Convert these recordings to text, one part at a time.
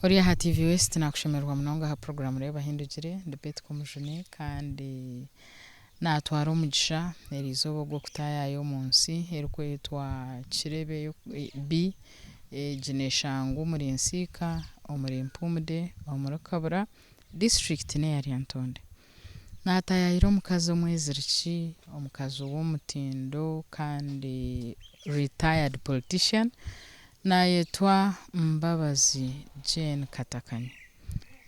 Ori aha TV West nakushemererwa munonga aha puroguraamu Reeba Ahindugire. Ndi Betty Komujuni kandi natwara omugisha eriizooba ogw'okutaayaaya omu nsi erikwetwa Kirebe B. Egi neeshangwa omuri Nsiika, omuri Mpumde, omuri Kabura, disiturikiti n'eya Lyantonde. Naataayaayira omukazi omweziriki, omukazi w'omutindo kandi retired politician, naayetwa Mbabazi Jane Katakanya.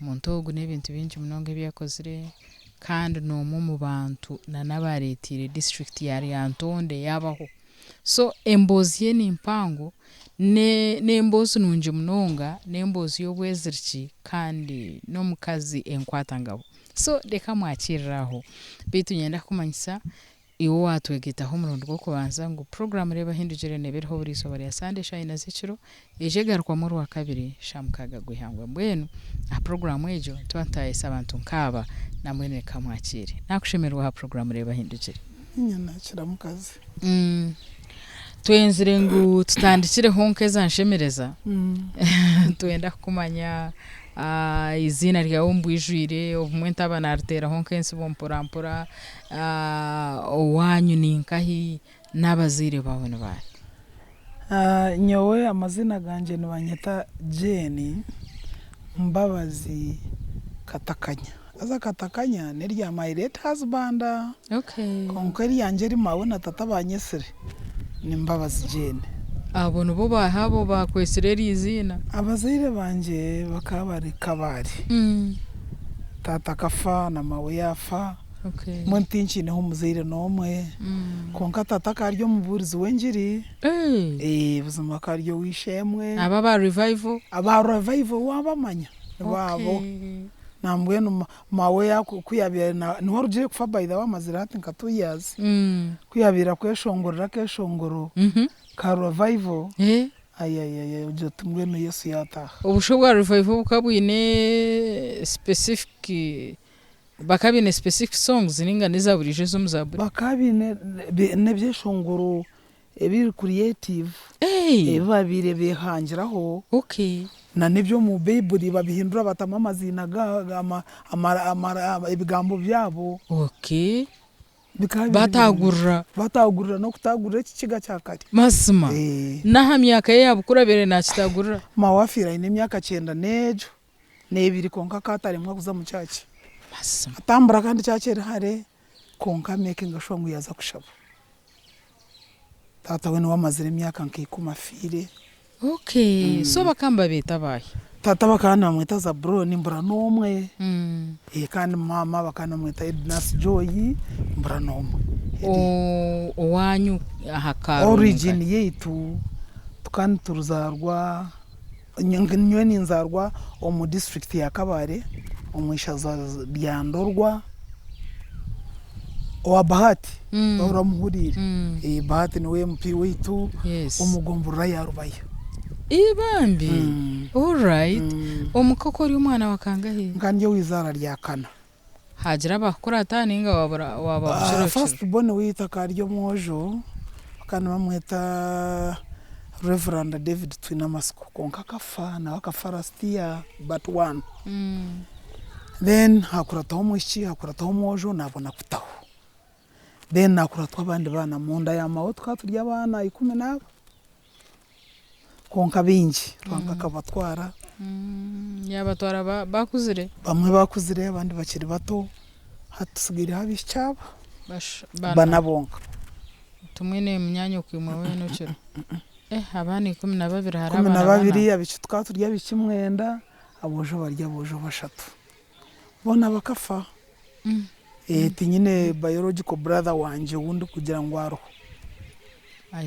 Omuntu ogu n'ebintu bingi munonga ebi akozire kandi n'omwe omu bantu n'abareeteire disiturikiti ya Lyantonde yaabaho. So emboozi ye ni mpango, n'emboozi nungi munonga, n'emboozi y'obweziriki kandi n'omukazi enkwatangabo. So reka mwakirire aho. Beitu niinyenda kukumanyisa iwe owaatwegaitaho omurundi gw'okubanza ngu puroguraamu Reeba Ahindugire neeba eriho buri izooba rya Sande eshaaha ina z'ekiro, eija egarukwamu Orwakabiri shaaha mukaaga gw'eihangwe. Mbwenu aha puroguraamu egyo nituba nitwayesa abantu nk'aba nambwenu reka mwakiire. Naakushemererwa aha puroguraamu Reeba Ahindugire. Niinyenda kiramukazi. Twenzire ngu tutandikireho nk'eza nshemereza, nitwenda kukumanya eiziina ryawe omu bwijwire, obumwe ntaaba naariteeraho nk'entsibo mpora mpora, owaanyu ni nkahi, n'abazaire baawe ni baahi? Nyowe amaziina gangye nibanyeta Jane Mbabazi Katakanya. Haza Katakanya n'erya my late husband. Kwonka eryangye eri maawe na tata banyetsire ni Mbabazi Jane. Abo nibo baahi abo baakwetsire eryo iziina? Abazaire bangye bakaba bari Kabale. Taata akafa na maawe yaafa. Mbwenu tinkiineho omuzaire n'omwe. Kwonka tata akaba ari omubuurizi w'engiri. Buzima akaba ari ow'eishe-emwe. Abo aba revival? Aba revival waabamanya? Nibo abo. Nambwenu maawe ku yaabaire niwe arugire kufa by the way amazire hati nka two years, ku yaabaire akweshongorera akeeshongoro ka revival, ayayaya ogira oti mbwenu Yesu yaataaha. Obusha obwa revival bukaba bwine specific, bakaba baine specific songs ninga n'eza buriijo ez'omu zaaburi? Bakaba baine n'ebyeshongoro ebiri creative ebi babaire behangiraho na n'ebyomu baiburi babihindura batamu amaziina ebigambo byabo. Batagurira. Batagurira n'okutagurira ekikiga kya kare. Mazima n'aha myaka ye ya bukuru abaire nakitagurira. Maawe afiire aine emyaka kyenda n'egyo n'ebiri kwonka akaba ataremwa kuza omu church. Mazima. Atambura kandi church eri hare kwonka amekinga sure ngu yaaza kushaba. Taata we niwe amazire emyaka nka ikumi afiire. Okay, so bakaba nibabeeta baahi? Taata bakaba nibamweta Zaburoni mbura n'omwe, kandi maama bakaba nibamweta Ednas Joy mbura n'omwe. Owaanyu aha ka Origin yaitu tukaba nituzaarwa, nyowe ninzaarwa omu disiturikiti ya Kabale omu ishaza rya Ndorwa. Owa Bahati oramuhuriire? Bahati niwe MP waitu omu gomborora ya Rubaya. Ii bambi! Alright. Omuka okwo ori omwana wa kangahi? Nka ndi ow'izaara rya kana. Haagira abakukurata ninga waaba waaba bukiro kiro? First born waitu akaba ari omwojo bakaba nibamweta Rev. David Twinamasiko kwonka akafa nawe akafa last year but one. Then hakurataho omwishiki, hakurataho omwojo naabona kutaho. Then hakuratwa abandi baana. Munda ya maawe tukaba turi abaana ikumi n'aba kwonka baingi Ruhanga akabatwara. Yaabatwara bakuzire? Bamwe bakuzire abandi bakiri bato, hati tutsigaireho abaishiki aba bana bonka. Timwine munyaanyoko imwe weena okiriho? Abaana 12 hariho Ikumi na abaana babiri, bana? abaishiki tukaba turi abaishiki mwenda, Aboojo bari aboojo bashatu. Boona bakafa. Tinyine biological brother wangye ou ndikugira ngu ariho.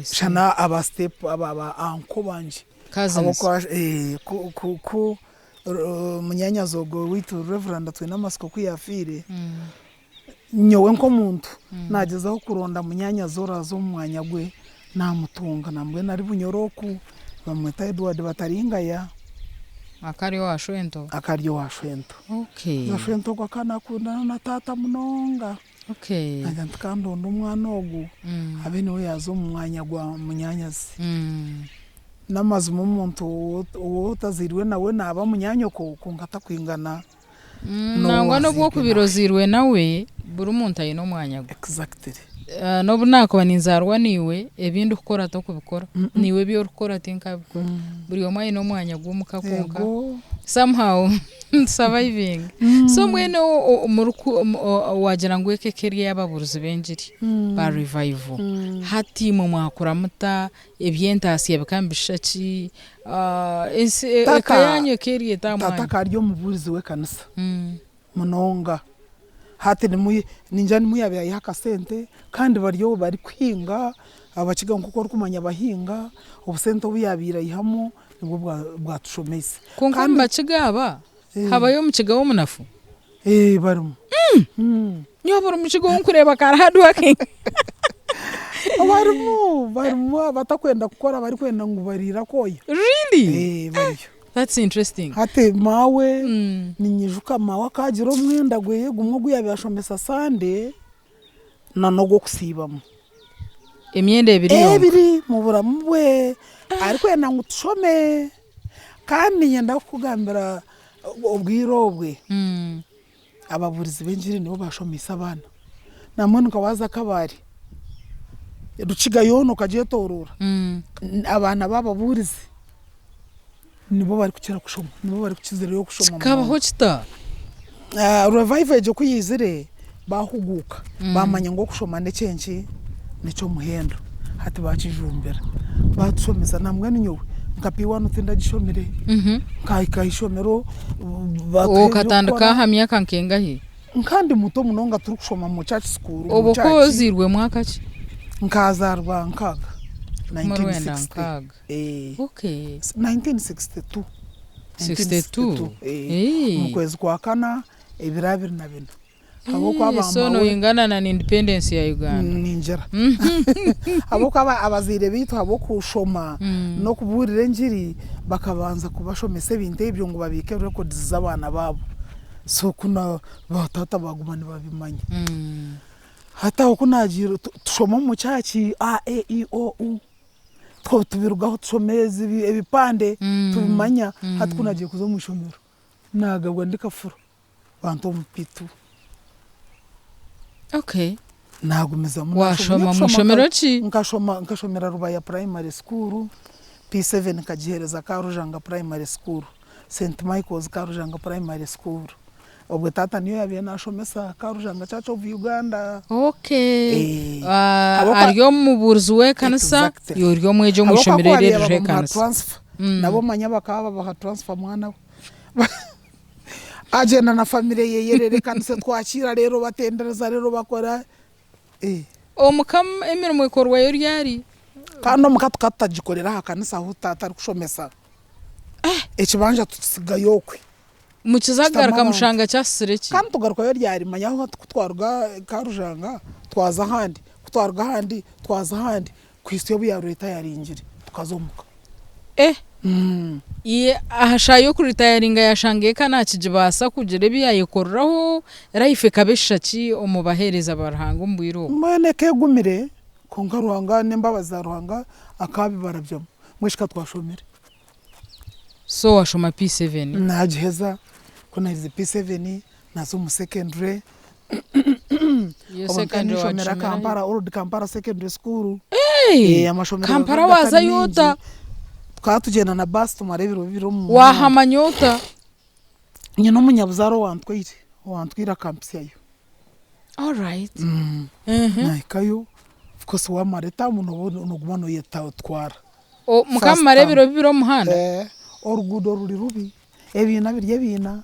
Shana aba step aba uncle bangye. Cousins. Ku ku munyaanyazi ogwo owaitu Rev. Twinamasiko ku yaafiire, nyowe nk'omuntu naagyezaho kuronda munyaanyazi oraaza omu mwanya gwe naamutunga. Nambwenu ari Bunyoro oku, nibamweta Edward Bataringaya. Akaba ari owa Shwento? Akaba ari owa Shwento. Haza Shwento ogwo akaba naakundana na taata munonga. Naagira nti ka ndonde omwana ogu abe niwe yaaza omu mwanya gwa munyaanyazi. N'amazima omuntu ou otazairwe nawe naaba munyaanyoko kwonka takwingana n'ou Nangwa n'obu wazairwe okubaire nawe. ozairwe nawe, buri muntu aine omwanya gwe. Exactly. N'obu naakuba ninzaarwa naiwe, ebi ndikukora tokubikora, naiwe ebi orikukora tinkabikora. Buri omwe aine omwanya gwe omuka kwonka Eego. somehow surviving. So mbwenu waagira ngu eka eka eri ey'ababuurizi b'engiri ba revival. Hati imwe mwakura muta? Eby'entaasya bikaba nibishusha ki? Ensi eka Tata yaanyu eka eri eta aha tata mwanya? akaba ari omubuurizi w'ekanisa munonga. Hati nimu ningira nimwo yaabaire aiha akasente kandi bari obu barikuhinga, Abakiga nk'oku orikumanya bahinga, obusente obu yaabaire aihamu nibwo bwatushomeise. Kwonka omu Kandi Bakiga aba habayo Omukiga w'omunafu? Ee barimu. Nyowe buri Mukiga ou nkureeba akaba ari hard working. Barimu, barimu abatakwenda kukora abarikwenda ngu bariire akooya. Really? Ee bariyo. That's interesting. Hati maawe ninyijuka maawe akaagira omwenda gweye gumwe ogu yaabaire ashomesa Sunday na n'ogw'okusiibamu. Emyenda ebiri yonka? Ebiri mu buramu bwe arikwenda ngu tushome. Kandi niinyenda kukugambira obwire obwe, ababuurizi b'engiri nibo baashomeise abaana. Nambwenu nka waaza Kabale, Rukiga yoona okagyetooroora, abaana b'ababuurizi nibo barikukira kushoma, nibo barikukizirayo kushoma Kikabaho munonga. kita? Revival egyo ku yaizire, baahuguuka baamanya ngu okushoma n'ekyenki, n'eky'omuhendo. Hati baakijumbira, baatushomesa. Nambwenu nyowe nka P1 tindagishomire, nkahika aha ishomero baatuha Okatandika eby'okukora. aha myaka nkengahi? Nka ndi muto munonga turikushoma omu church school, omu Obwo ku church. ozairwe mwaka ki? Nkazaarwa nkaaga, 1960. 1960. Okay. 1962. 62? 1962, omu kwezi kwa kana ebiro 24. Ahabw'okuba ba So maawe. noingana na n'independence ya Uganda? Ningira. Ahabw'okuba abazaire baitu ahabw'okushoma n'okubuurira engiri bakabanza kubashomesa ebintu ebyo ngu babiike records z'abaana baabo. So ku na ba taata baaguma nibabimanya. Hati aho ku naagiire tushoma omu church a, e, i, o, u. Tubirugaho tushoma ebipande tubimanya. Hati ku naagiire kuza omu ishomero naagabwa ndi kafuro banta omu P2. Okay. Naagumizamu Waashoma naashoma. mu ishomero ki? Nkashoma nkashomera Rubaya Primary School, P7 nkagiheereza Karujanga Primary School, St Michael's Karujanga Primary School. Obwe taata niyo yabaire nashomesa Karujanga Church of Uganda. Okay. Ari omubuurizi w'ekanisa, Exactly. iwe ori omwegi omu Ahabw'okuba ishomero ku eri baabaire eririho bamuha ekanisa. transfer, nabo omanya bakaba babaha transfer mwana we. Agyenda na family yeye reero ekanisa etwakiira reero batendereza reero bakora. Omuka emirimo ekorwayo ryari? Kandi omuka tukaba tutagikorera aha kanisa ahu taata arikushomesa. Ekibanja tukisigayo okwe. Mukiza Kitamu kugaruka abantu. mushanga kyasisire ki? Kandi tugarukayo ryari manya ahu hati ku twaruga Karujanga twaza ahandi, ku twaruga ahandi twaza ahandi kuhitsya obu yaaritayaringire tukaza omuka. Eh! Iye aha shaaha y'okuritayaringa yaashanga eka naakigibaasa kugira ebi yaayekoreraho, life ekaba eshusha ki omu baheereza ba Ruhanga omu bwire obwo? Mbwenu eka egumire kwonka Ruhanga n'embabazi za Ruhanga akabibarabyamu. Mbwenu shi ka twashomire. So washoma P7? Nagiheza, ku naherize P7 naza omu secondary. Iyo Obwo nkaba secondary ninshomera wagishomera hi? Kampala, Old Kampala Secondary School. Hey! Eh, amashomero Kampala gakaba gatari wazayo maingi. ota? Tukaba tugyenda na baasi tumara ebiro bibiri omu muhanda. Wahamanya ota? Nyine omunyabuzaare owantwaire, owantwaire akampitsyayo. Alright. Nahikayo, of course wamara etaamu nooba nooguma nooyetwara. Mukaba mumara ebiro bibiri omu muhanda? Eeh, oruguudo ruri rubi, ebiina biri ebiina.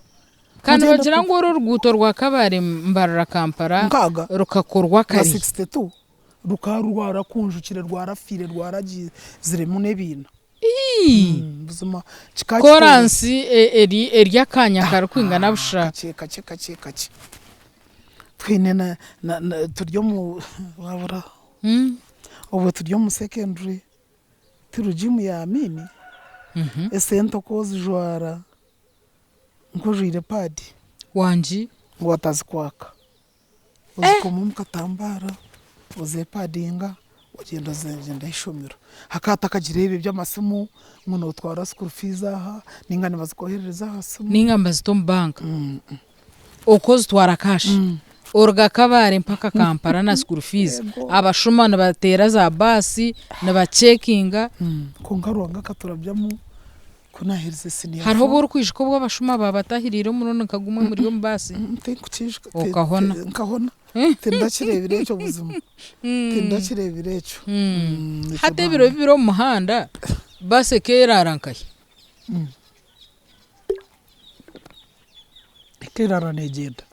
Kandi Mugyende bagira ku. ngu oru oruguuto rwa Kabale Mbarara Kampala Nkaaga. rukakorwa Rwa kare. 62 rukaba rwarakunjukire rwarafiire rwaragiziremu n'ebiina. Ii! Buzima kikaba kitoorobi. Koransi eri eri akaanya karikwingana busha. Kakye kakye kakye kakye. Twine na na na turi omu wabura obwo turi omu secondary. Tiri jiimu ya Amiini, esente oku ozijwara nk'ojwaire paadi. Wangi. Ngu batazikwaka. Ozikoma omu katambaara, ozeepadinga, Ogyenda ogyenda ah'eishomero. Hakaba hatakagira ebyo eby'amasimu ngu nootwara school fees aha nainga nibazikwoherereza aha simu. Nainga nibazita omu banka. Okwo ozitwara cash. Oruga Kabale mpaka Kampala na school fees. Abashuma nibateera za baasi, nibacekinga. Kwonka Ruhanga akaturabyamu ku naaherize siniya Hariho obu orikwijuka obu abashuma baabatahiriire omurundi nka gumwe muri omu baasi? Tinkukiijuka. Okahona. Nkahona. Tindakireebire ekyo buzima. Tindakireebire ekyo. Hati ebiro bibiri omu muhanda, baasi ekeeraara nkahi? Ekeeraara neegyenda.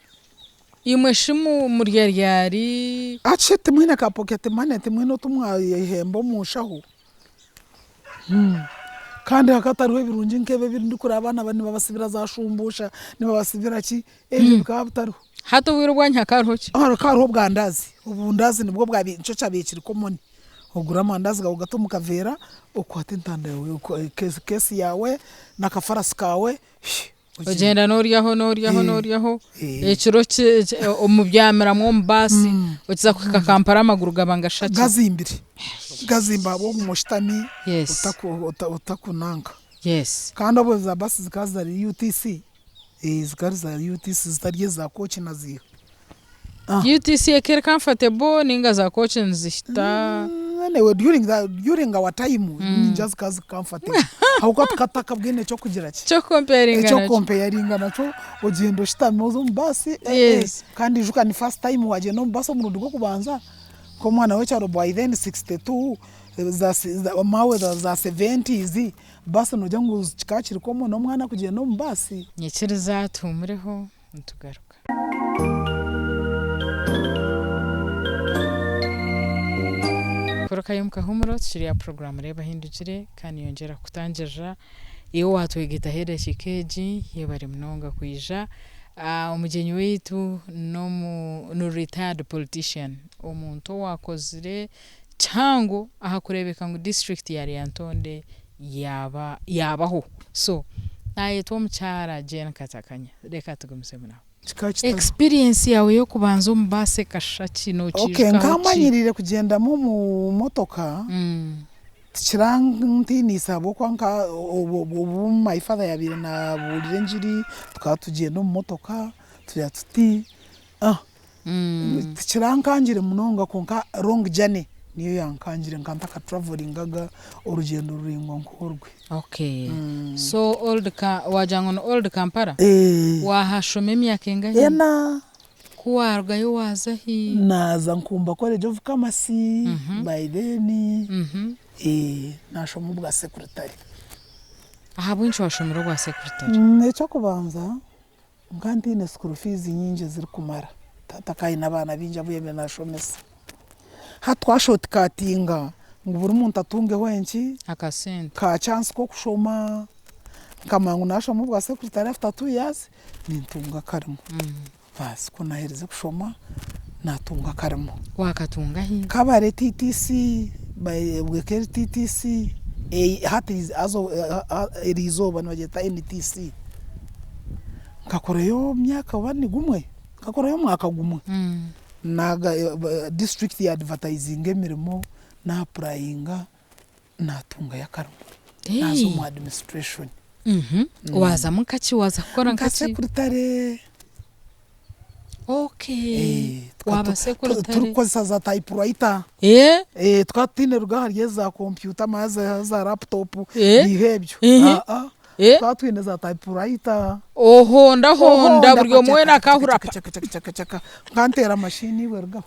Imwe shi murya ryari? Actually timwine ka pocket money, timwine otu mwayehemba omu nshaho. Kandi hakaba hatariho ebirungi nk'ebi ebi ndikureeba abaana nibabasibira za shumbusha, nibabasibira ki, ebyo bikaba bitariho. Hati obwire obwanyu hakaba hariho ki? Hakaba hariho obwandazi, obundazi nibwo bwabaire nikyo kyabaire kiri common. Ogure amandazi gaawe ogate omu kaveera, okwate entanda yaawe, keesi yaawe n'akafarasi kaawe. Ogyenda nooryaho nooryaho nooryaho, ekiro omubyamiramu omu baasi, okiza kuhika Kampala amaguru gaba ngashaki. Gazimbire, gazimba ahabw'okuguma oshutami otakunanka. Kandi obwo za baasi zikaba zitari UTC, zikaba ziri za UTC zitari eza kooki na ziiha. UTC eka eri comfortable ninga za coach nizihita? Anyway during the during our time ningira zikaba ziri comfortable ahabw'okuba tukaba tutakabwine ekyokugira ki Ekyokukomparinga nakyo. Ekyokukomparinga nakyo ogyenda oshutami oza omu baasi kandi ijuka ni first time wagyenda omu baasi omurundi gw'okubanza nk'omwana w'ekyaro by then 62 za maawe za seventies baasi noogira ngu kikaba kiri common omwana kugyenda omu baasi. Nyikiriza tuhumureho nitugaruka. Korokayo omu kahumuro tukiri aha puroguraamu Reeba Ahindukire kandi nyongyera kukutangirira iwe owaatwegetaho edakiika egi yebare munonga kwija. Omugyenyi waitu ni retired politician, omuntu owaakozire kihango aha kureebeka ngu disiturikiti ya Lyantonde yaaba yaabaho. So naayetwa omukyara Jane Katakanya. Reka tugumizemu nawe. Kikaba kitari. Experience yaawe y'okubanza omu baasi ekashusha ki? Okay, Nokiijukaho ki? nkamanyiriire kugyendamu omu motoka, tikirantiinisa ahabw'okuba nka obu obu my father yaabaire naabuurira engiri, tukaba tugyenda omu motoka, tugira tuti, ah, Tikirankangire munonga kwonka long journey niyo yankangire nkaba ntaka travelingaga orugyendo ruraingwa nk'orwe. Okay. So old ka wagira ngu ni old Kampala? Wahashoma emyaka engahi? Ena. Ku warugayo waaza hi? Naaza Nkumba College of Commerce by then nashoma obwa secretary. Ahabw'enki washomire obwa secretary? Eky'okubanza Nka ntaine school fees nyingi ezirikumara, taata akaba aine abaana baingi abu yaabaire naashomesa. Hati twa short katinga ngu buri muntu atungeho enki, Akasente. ka chance k'okushoma, nkamanya ngu naashoma obwa secretary after 2 years, nintunga akarimo. Baasi ku naaherize kushoma, naatunga akarimo. Waakatunga hi? Kabare TTC, obwe ekaba eri TTC, hati eriizooba nibagyeta NTC. Nkakorayo emyaka oba ni gumwe, nkakorayo omwaka gumwe. Naaga district ya advertisinga emirimo, na applyinga naatungayo akarimo. Naaza omu administration. Waazamu nkaki? Waaza kukora Nka nkaki? secretary. Okay. Waaba secretary. Turikukozesa za typewriter. Tukaba tutaine ruga ahari ezi za kompyuta manya za laptop biiha ebyo. Tukaba twine za typewriter. Ohondahonda buri omwe weena akahurira pa. Chaka nkanteera mashini iwe rugaho.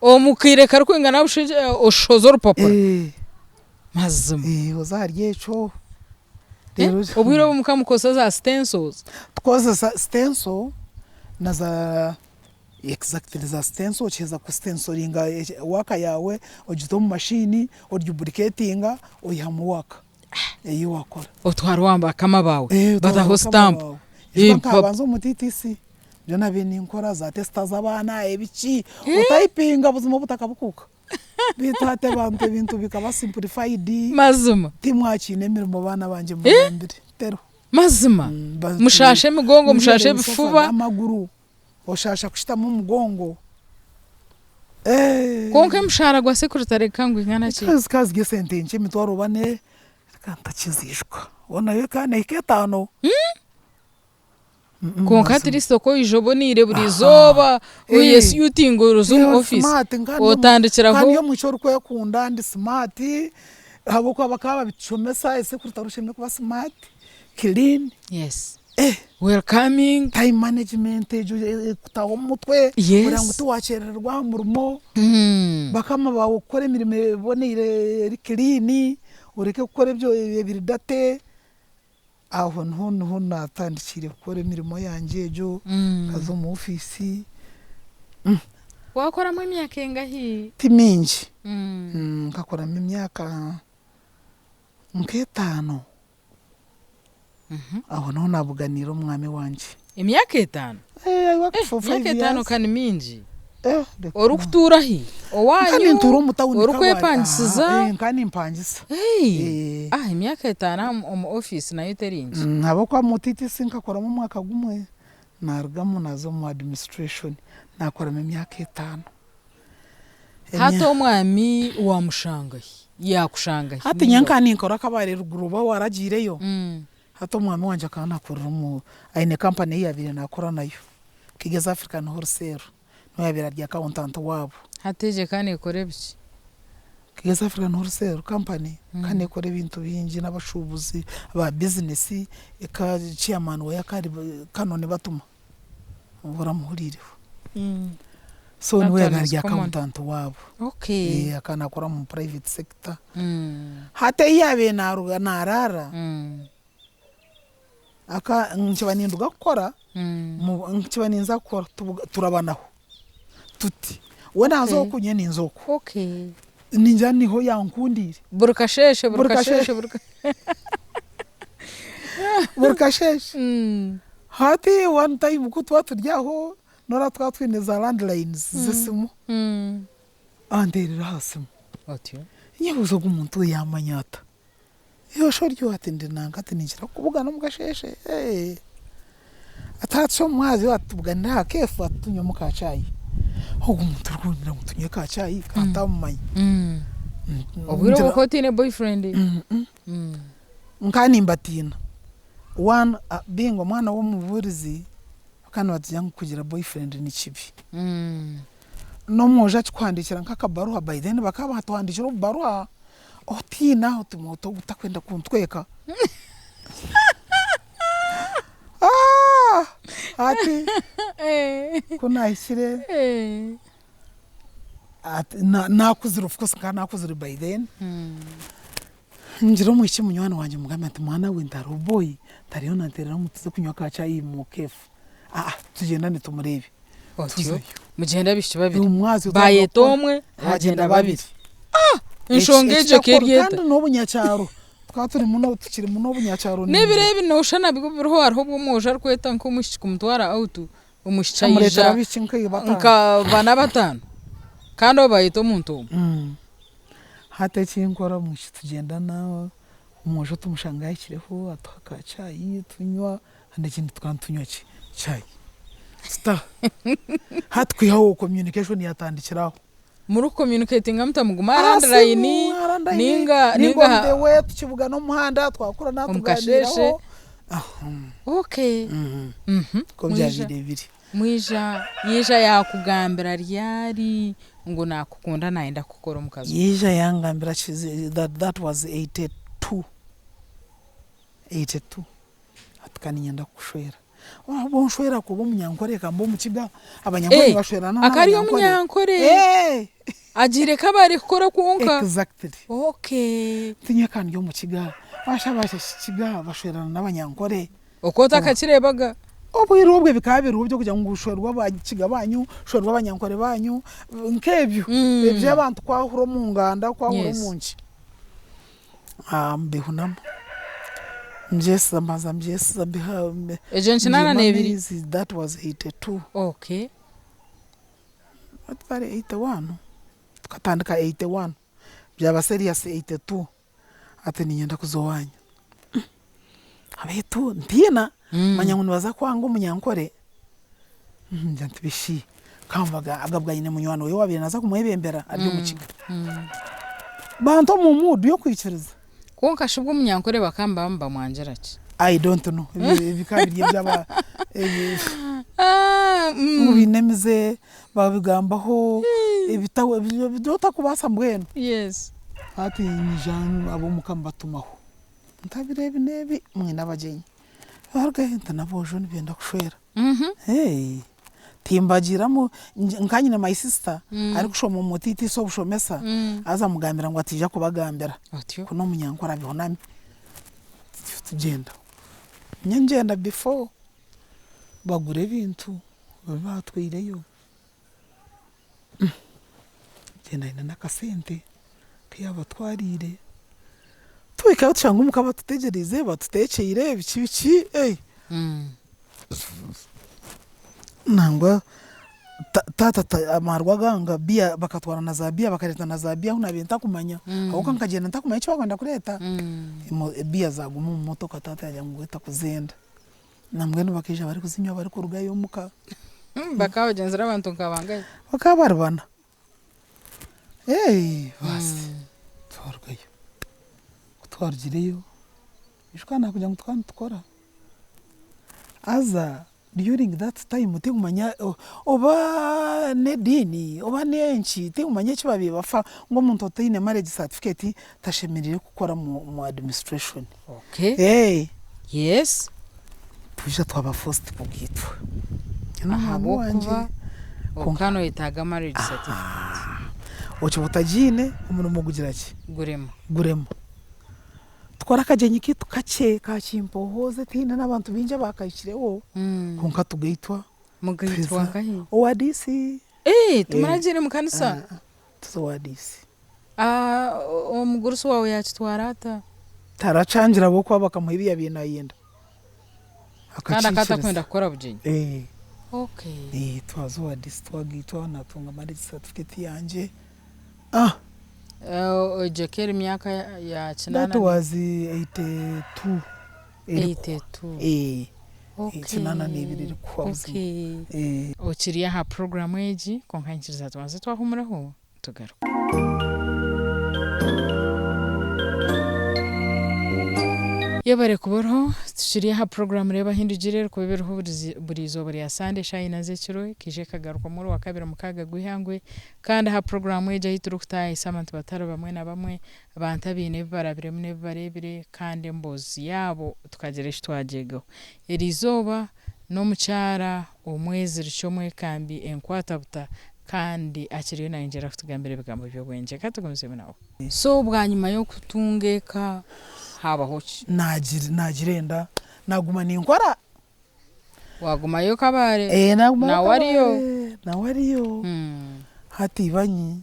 Omu kaire karikwingana busha oshohoza orupapura. Mazima. Oze ahari ekyo. Obwire obu mukaba mukozesa za stencils? Tukozesa stencil na za exactly za stencil okiheza ku stencilinga work yaawe ogita omu mashini oduplicatinga oihamu work ei waakora. Otwara owa bakama baawe bataho stamp. Nkabanza omu TTC nibyo naabaire ninkora za testa z'abaana ebiki otayipinga buzima obutaka bukuuka. Beitu hati abantu ebintu bikaba simplified. Mazima. Timwakiine emirimo baana bangye mugambire. Teriho. Mazima. Mushashe emigongo, mushashe ebifuba. Amaguru, oshasha kushutama omugongo. Eh. Kwonka omushaara gwa secretary ka ngwingana ki? Zikaba ziri esente nkye emitwaro oba ne reka ntakiziijuka hoona yo ekaba nehika etaano. Kwonka at least oku oija oboneire buri izooba oyesuitinga oza omu office otandikiraho. Kandi omwishiki orikwekunda ndi smart ahabw'okuba bakaba babitushomesa secretary oshemereire kuba smart, clean. Yes. Welcoming. Time management egyo ekutaho omu mutwe kugira ngu tiwakyerererwa aha murimo, bakama baawe kukora emirimo eboneire eri clean, oreke kukora ebiri dirty. Aho niho niho naatandikiire kukora emirimo yangye egyo, nkaza omu ofiisi. Waakoramu emyaka engahi? Ti mingi, nkakoramu emyaka nk'etaano. Aho niho naabuganiire omwami wangye. Emyaka etaano? Eh, I worked for five Emyaka etaano years. ka ni mingi. Eh, reka Orikutuura hi? Nka Owaanyu? nintuura omu tawuni Kabale. Orikwepangisiza? Ah, eh, nka nimpangisa. Hey! Eh. Ah, emyaka etaano aha omu ofiisi nayo teri nkye. Ahabw'okuba omu TTC nkakoramu omwaka gumwe, naarugamu naaza omu administration, naakoramu emyaka etaano. Hati omwami waamushanga hi? Yaakushanga hi? Hati nyowe nka ninkora Kabale eruguru oba waragiireyo, hati omwami wangye akaba naakorera omu, aine company ei yaabaire naakora nayo, Kigezi African Wholesale, niwe yaabaire ari accountant waabo. Hati egyo eka neekora ebiki? Kigezi African Wholesale company ekaba neekora ebintu bingi n'abashuubuzi, aba business, eka chairman waayo akaba ari Canon Batuma. Oba oramuhuriireho. So That niwe one yaabaire is ari common. accountant waabo. Okay. Eh, akaba naakora omu private sector. Hati ahi yaabaire naaruga naaraara, aka nkiba ninduga kukora, mu- nkiba ninza kukora tubuga turabanaho tuti we naaza Okay. oku nyowe ninza oku. Okay. Ningira niho yankundiire. Buri kasheeshe, buri Buri kasheeshe. kasheeshe, buri ka- Buri kasheeshe. Hati one time ku tuba turi aho, noreeba twaba twine za landlines z'esimu, anteerera aha simu. Otyo. Nyebuuza ogu muntu we yaamanya ata? Iwe shi ori oha? Ati ndi nanka ati ninkira kukubugana omu kasheeshe ee. Ati hati shi omu mwabazyo ati tubuganire aha keefu ati tunywemu ka chai. Ogu muntu orikungira ngu tunywe ka chai ka ntamumanya. Obwire obwo okaba otaine boyfriend? Nka nimbatiina. One being omwana w'omubuurizi bakaba nibatugira ngu kugira boyfriend ni kibi. N'omwojo akikuhandiikira nk'akabaruha by then bakaba batuhandiikira obubaruha otiina oti ogu otakwenda kuntweka. Hati ku naahikire naakuzire of course nkaba naakuzire by then. Ngira omwishiki munywani wangye mugambe nti mwana we nti hariho boyi tariyo nanterera ngu tuze kunywa ka chai omu cafe. Aa tugyendane tumureebe. Otyo Tuzayo. mugyende abaishiki babiri. Omwazyo Bayeta twakora- omwe hagyenda hagyenda babiri. Enshonga egyo Ekitakora- eka eri eta. Kandi n'obunyakyaro tukaba turi muno tukiri muno obunyakyaro N'ebiro ebi nooshusha nabwo biriho hariho obu omwojo arikweta nk'omwishiki kumutwara out omwishiki Amureetera aija abaishiki nka bataano. nka bana bataano kandi abo bayeta omuntu omwe. Hati eki nkora omwishiki tugyendana, omwojo tumushanga yahikireho atuha ka chai tunywa kandi ekindi tukaba nitunywa ki? Chai. Tutaha. Hati kwiha aho communication yatandikira aho. Muri communicatinga muta muguma aha Aha landline simu, aha landline, ninga ninga ninga on aha the way tukibugana omu muhanda twakura omu kasheeshe. natuganiiraho. Okay. Nikwo byabaire biri. Mwija yaija yaakugambira ryari ngu naakukunda naayenda kukukora omukazi we? Yaija yangambira that, that was 82, 82 ati ka niinyenda kukushwera. Waaba onshwera kuba omunyankore ka mbe omukiga, abanyankore Eh, nibashwerana akaba ari n'abanyankore. omunyankore. Eh! Agiire Kabale kukora kwonka? Exactly. Okay. Nyowe ka ndi omukiga, basha basha kiga bashwerana n'abanyankore. Okwo otakakireebaga? Obwire obwe bikaba biriho by'okugira ngu shwerwa abakiga banyu, shwerwa abanyankore banyu, nk'ebyo. Eby'abantu kwahura omu nganda, kwahura Yes. omu nki. Mbihunamu, mbyesiza mbanza mbyesiza mbiha Egyo nkinaana mbiihamu n'ebiri? amaizi, that was 82. Okay. Twari 81, tukatandika 81, byaba serious 82. Ati niinyenda kuza owaanyu. Beitu ntiina, manya ngu nibaza kwanga omunyankore, ngira nti bishi, Kambaga agabwa aine munywani we owaabaire naaza kumwebembera ari omukiga. Bantu omu mood y'okwikiriza. Kwonka shi bwo omunyankore bakaba nibaba nibamwangira ki? I don't know. Ebyo bikaba biri eby'aba ngu baine emize babigambaho ebi otakubaasa mbwenu. Yes. Hati nyija ab'omuka mbatumaho. Ntabire ebi n'ebi mwine abagyenyi. Barugayo nti n'aboojo nibenda kushwera. Timbagiiramu nka nyine my sister arikushoma omu TTC obushomesa haza mugambira ngu atiija kubagambira ku n'omunyankore abihunami. Tutyo tugyenda. Nyowe ngyenda before bagura ebintu ebi baatwireyo. Ngyenda aine n'akasente aku yaabatwariire. Tuhikayo tushanga omuka batutegyereize batuteekyeire biki biki. Nangwa taata amaarwa aganga biya bakatwara na za biya bakareeta na za biya ahu naabiire ntakumanya ahabw'okuba nkagyenda ntakumanya eki barikwenda kureeta. Biya zaaguma omu motoka taata yaagira ngu we takuzenda. Nambwenu bakaija barikuzinywa barikurugayo omuka. Bakaba bagyenzire abantu nka bangahi? Bakaba bari bana. Baasi twarugayo. Ku twarugireyo, ijuka naakugira ngu tukaba nitukora. Haza during that time tinkumanya oba n'ediini oba n'enki tinkumanya eki baabaire bafa ngu omuntu otaine marriage certificate tashemereire kukora omu administration. Okay. Yes. Twija twaba forced kugaitwa. Ahabw'okuba okaba noyetaaga marriage certificate. Okiba otagiine omurimo gugira ki? Gurema. Gurema. Tukora akagyenyi kaitu kakye ka kimpohooze tihaine n'abantu baingi abaakahikireho kwonka tugaitwa. Mugaitwa nkahi? Owa DC. Timuragiire mu kanisa? Tuza owa DC. Omugurusi waawe yaakitwara ata? Tarakyangire ahabw'okuba bakamuha ebi yaabaire naayenda. Kandi akaba atakwenda kukora bugyenyi? Okay. Twaza owa DC twagaitwa naatunga marriage certificate yangye. Egyo ekaba eri myaka ya kinaana? That was 82. 82. 82 erikuhwa buzima. Okiri aha puroguraamu egi kwonka nyikiriza tubanze twahumuraho. Tugaruke. Yebare kuba oriho, tukiri aha puroguraamu Reeba Ahindugire erikuba ebiriho buri izooba rya Sande eshaaha ina z'ekiro ekaija ekagarukamu orwakabiri mukaaga gw'eihangwe. Kandi aha puroguraamu egi ahu turikutaayisa abantu batari bamwe na bamwe, abantu abaine ebi barabiremu n'ebi bareebire kandi emboozi yaabo tukagira eki twagyegaho. Eri izooba n'omukyara omweziriki omwekambi enkwatabuta Kandi akiriyo nayongyera kutugambira ebigambo by'obwengye. Ka tugumizemu nawe. So bwanyima y'okutunga eka habaho ki? Naagira enda, naaguma ninkora. Waagumayo Kabale? Ee, naagumayo Nawe ariyo? Kabale, nawe ariyo. Hati ibanyi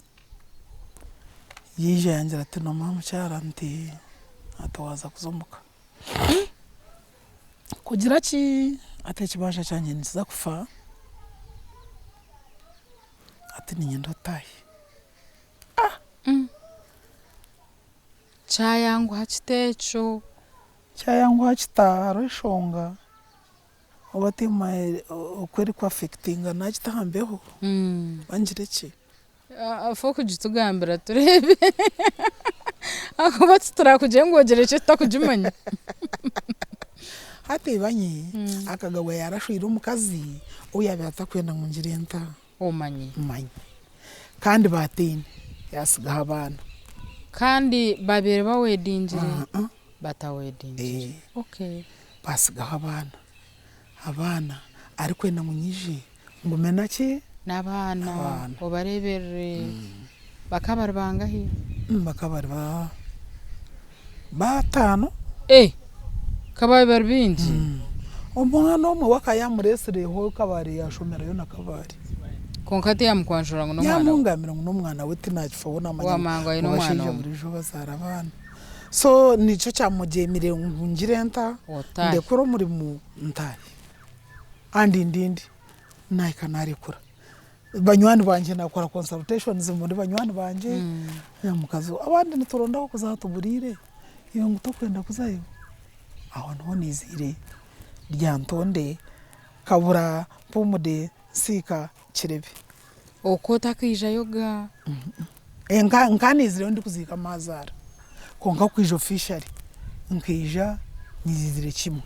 yaija yangira ati noomanya mukyara nti hati waaza kuza omuka. Kugira ki? Hati ekibanja kyangye nikiza kufa. Hati niinyenda otaahe. Ah! Kyayanguha kita ekyo? Kyayanguha kita? Hariho enshonga oba tiimanya oku eriku affectinga naagita aha mbeho oba ngire ki? Fa okugitugambira tureebe ahakuba titurakugire ngu ogire ki tutakugimanya. Hati ibanyi akagabwa yaarashweire omukazi ou yaabaire atakwenda ngu ngire nta? Omanye. Manye. Kandi baataine, yaatsigaho abaana. Kandi baabaire bawedingire? Batawedingire. Okay. Baatsigaho abaana. Abaana arikwenda ngu nyije ngume naki? N'abaana obareeberere. Bakaba bari bangahi? Bakaba bari bataano. Eh! Ka baabaire bari baingi. Omwana omwe we akaba yaamureetsireho Kabale yaashomerayo na Kabale. Kwonka tiyamukwanjura ngu n'omwana we? Yaamungambira ngu n'omwana we tinaakifaho naamanya Waamanya ngu aine ngu omwana abashaija omwe. buriijo bazaara abaana. So nikyo kyamugyemire ngu ngire nta? Otaahe. Ndekure omurimo ntaahe. Kandi ndinde naahika naarekura. Banywani bangye naakora consultations omuri banywani bangye, omukazi abandi nituronda ah'okuza hatuburiire, iwe ngu tokwenda kuzayo? Aho niho naiziire Lyantonde, Kabura, Mpumude, Nsiika, Kirebe. Okwo otakaijayoga? Nka naizireyo ndikuziika maazaara kwonka kwija officially nkaija nyizire kimwe.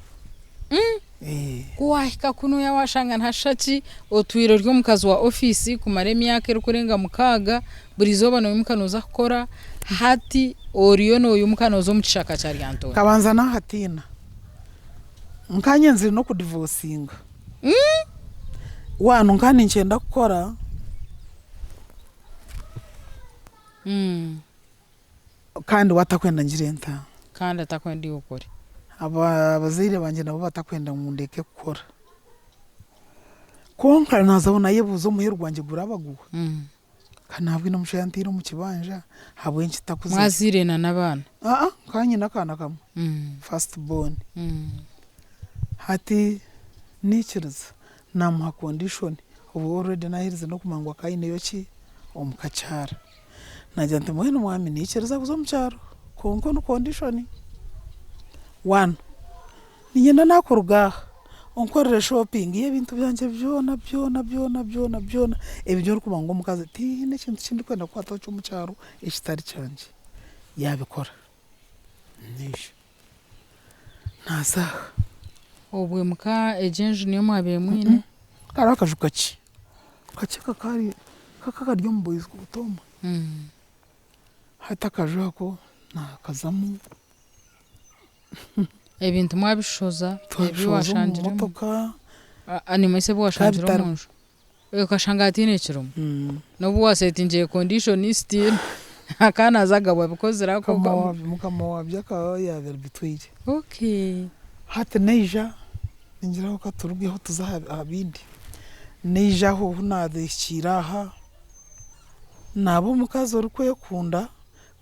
Ku waahika kunuya waashanga nihashusha ki? Otwire ori omukazi wa ofiisi kumara emyaka erikurenga mukaaga, buri izooba noimuka nooza kukora, hati oriyo noimuka nooza omu kishaka kya Lyantonde. Nkabanza naahatiina. Nkaanye nzire n'okudivosinga. Wanu nka ninkyenda kukora. Kandi we atakwenda ngire nta? Kandi atakwenda iwe okore. Abazaire bangye nabo batakwenda ngu ndeke kukora. Kwonka naazaho naayebuuza omuheru gwangye guraba guha? Ka naabwine omushaija antaire omu kibanja ahabw'enki ntakuzayo? Mwazaire na n'abaana? Aa nkaba nyine akaana kamwe, first born. Hati naikiriza naamuha condition, obwo already naaherize n'okumanya ngu akaba aineyo ki? Omukakyara. Naagira nti mbwenu mwami naikiriza kuza omu kyaro kwonka on condition, one, niinyenda naakuruga aha onkorere shopping y'ebintu byangye byona byona byona byona byona ebi orikumanya ngu omukazi tihaine ekintu eki ndikwenda kukwataho ky'omu kyaro ekitari kyangye. Yaabikora, naija naaza aha. Obwe muka egyo enju niyo mwabaire mwine? Kariho akaju kakye. Kakye kakari kakari omu boys quarter omwe. Hati akaju ako nakazamu. Ebintu mwabishoza ebi Twabishoza omu washangiremu? motoka. Nimanyisa ebi washangire Kabitari. omu nju? Okashanga hataine ekirimu? N'obu wasetingire condition still akaba naaza agaba abikozire ako Mukama wabyo mukama wabyo akaba yabitwire. Okay. Hati naija Ningira ngu ka turugeho tuze aha bindi. Naija aho obu naahikiire aha, naaba omukazi orikwekunda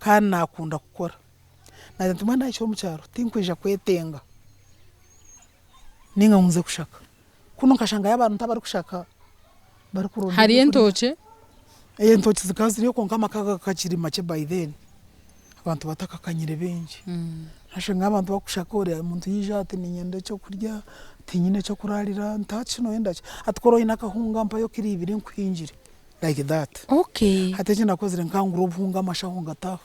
kandi naakunda kukora. Naagira nti mbwenu naahika omu kyaro tinkwija kwetenga ninga ngu nze kushaka. Kunu nkashangayo abantu abarikushaka barikuronda Hariyo ebyokurya. entookye? Entookye zikaba ziriyo kwonka amaka gakaba makye by then. Abantu batakakanyire baingi. Noshanga abantu bakushaka ori omuntu yaija ati niinyenda ekyokurya, tinyine ekyokuraarira, nti hati shi noyenda ki? Ati ku oraabe oine akahunga mpayo kiro ibiri nkuhingire like that. Okay. Hati eki nakozire nkangura obuhunga amashaho ngata aho.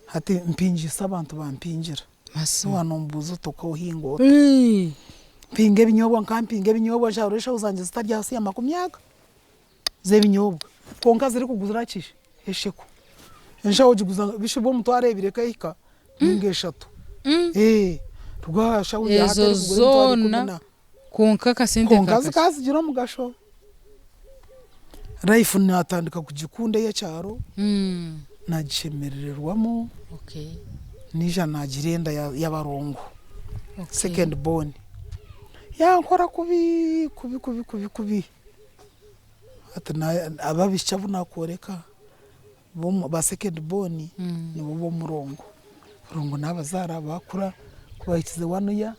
Hati mpingiisa abantu bampingira. Mazima. Waaba nombuuza oti okohinga ota? Mpinga ebinyobwa nkampinga ebinyobwa nsharura eshaho zangye zitari ahansi ya makumi aga. z'ebinyobwa kwonka zirikugura ki esheko enshaho ogiguza bishibwa omutwaro ebiri ekahika ninga eshatu rwashaho Ezo erikugura emitwaro ikumi zoona na kwonka akasente kwonka kakakye. zikaba zigira omugasho. Life natandika kugikunda ey'ekyaro nagishemerererwamu naija nagira enda y'abarongo second born yankora kubi kubi kubi kubi kubi. Hati abo abaishiki abu naakworeka ba second born nibo b'omurongo. Omurongo naabazaara baakura, ku baahikize one year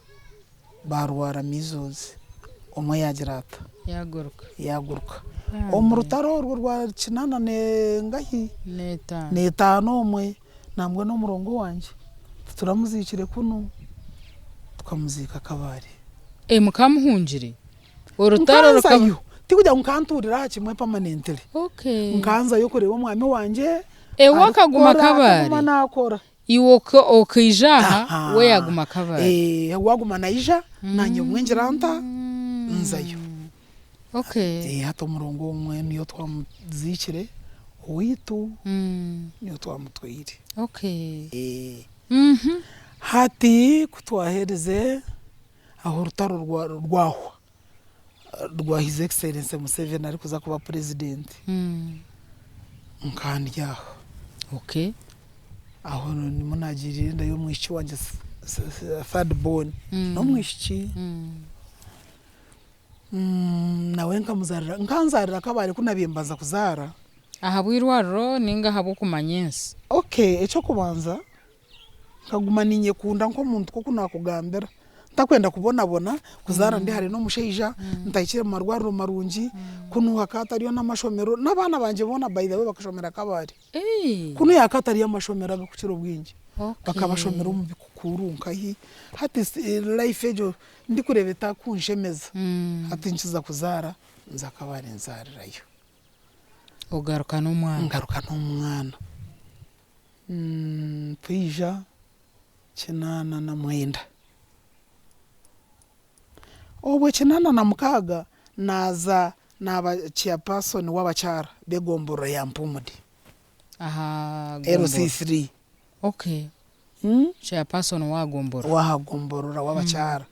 baarwara measles, omwe yaagira ata? Yaaguruka. Yaaguruka. Omu rutaro orwo rwa kinaana n'engahi? N'etaano. N'etaano omwe nambwenu omurongo wangye tituramuziikire kunu, tukamuziika Kabale. Mukamuhungire? Orutaro rukaba. Nkanzayo, tikugira ngu nkantuurira aha kimwe permanently. Okay. Nkanzayo kureeba omwami wangye Ewe akaguma arikukora, Kabale? akaguma naakora. Iwe okaija aha, Aha. we yaaguma Kabale? Eh, we aguma naija, naanye obumwe ngira nta? Nzayo. Okay. Eh, hati omurongo omwe niyo twamuziikire, owaitu niyo twamutwaire. Okay. Eh. Hati ku twaherize Aho orutaro rwahwa rwa His Excellency Museveni arikuza kuba Purezidenti, nkaba ndi aho. Aho nimwo naagiirire enda y'omwishiki wangye third born, n'omwishiki. Nawe nkamuzaarira, nkanzaarira Kabale ku naabaire mbanza kuzaara. Ahabw'eirwariro nainga ahabw'okumanya ensi? Okay, eky'okubanza Nkaguma niinyekunda nk'omuntu nk'oku naakugambira, ntakwenda kubonabona kuzaara ndi hare n'omushaija, ntahikire mu marwariro marungi, kunu hakaba hatariyo n'amashomero, n'abaana bangye boona by the way bakashomera Kabale. Kunu hakaba hatariyo amashomero agarikukira obwingi, bakabashomera omu bikukuuru nkahi, hati life egyo ndikureeba etakunshemeza, hati nkiza kuzaara nza Kabale nzaarirayo. Ogaruka n'omwana. Ngaruka n'omwana. Twija 89. Obwe 86 naaza naaba chairperson w'abakyara b'egomborora ya Mpumude. Aha gomborora. LC3. Okay. Chairperson w'aha gomborora. W'aha gomborora w'abakyara.